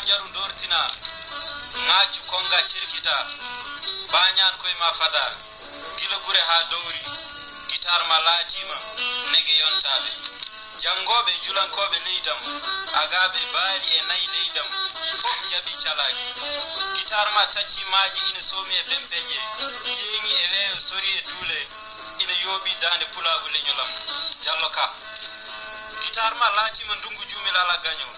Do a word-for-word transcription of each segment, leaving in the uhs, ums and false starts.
Jaru doortinaa, ŋaaccu konnga cirkitaa, baañaan koy ma fadaa, gila gure haa dowri, gitaar ma laatiima nege yontaaɓe. Janngooɓe e julankooɓe leydam, agaaɓe baali e nayi leydam, fof njaɓi calaaki. Gitaar ma taccii maaje ina soomi e bembeƴe, jeeŋi e weeyo sori e duule, ina yooɓi daande pulaagu leñolam. Jallo Ka. Gitaar ma laatiima ndunngu juumel alaa gaño.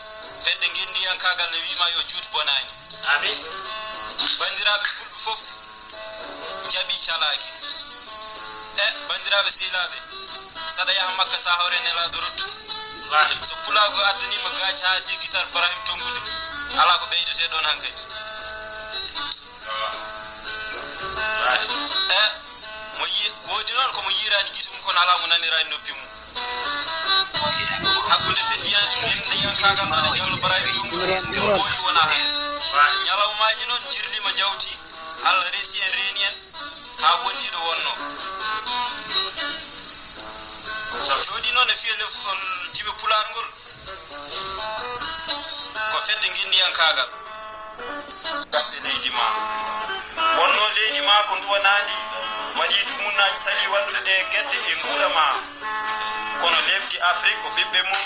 Fedde ngenndiyankaagal ne wi'ma yo juut bonaani. Amin. Banndiraaɓe fulɓe fof njaɓi calaaki. E banndiraaɓe sehilaaɓe, saɗa yaha Makka, sa hawre nelaaɗo ruttu. Wallaahi. So pulaagu addaniima gaaci haa addi gitar Barahim Tonngude, alaa ko ɓeydetee ɗoon hankadi. E mo yi-, woodi noon ko mo yiiraani gite mum, kono alaa mo naniraani noppi mum. Hakkunde feddiyan-, ngenndiyankaagal ɗoon e Jallo Barahim Tonngude, ko ɓooyi wonaa heen. Ñalawmaaji noon njirliima njawti, Allah resi en, reeni en, haa wonɗii ɗo wonnoo. Jooɗii noon e fiye lefol jime pulaar ngol. Ko fedde ngenndiyankaagal. Gasɗe leydi ma. Wonnoo leydi ma ko nduwanaandi, waɗii dumunnaaji, salii wallude ɗee gedde e nguura ma. Kono lefdi Afrik ko ɓiɓɓe mum,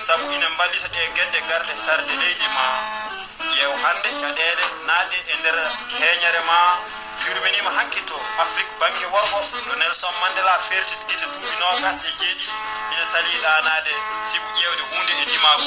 sabu ina mballita ɗee gedde garɗe sarde leydi ma. Ƴeew hannde caɗeele naatɗe e nder heeñere ma, yurminiima hanki to Afrik bannge worgo, ɗo Nelson Mandela ferti gite duuɓi noogas e jeeɗiɗi, ina salii ɗaanaade sibu ƴeewde huunde e ndimaagu.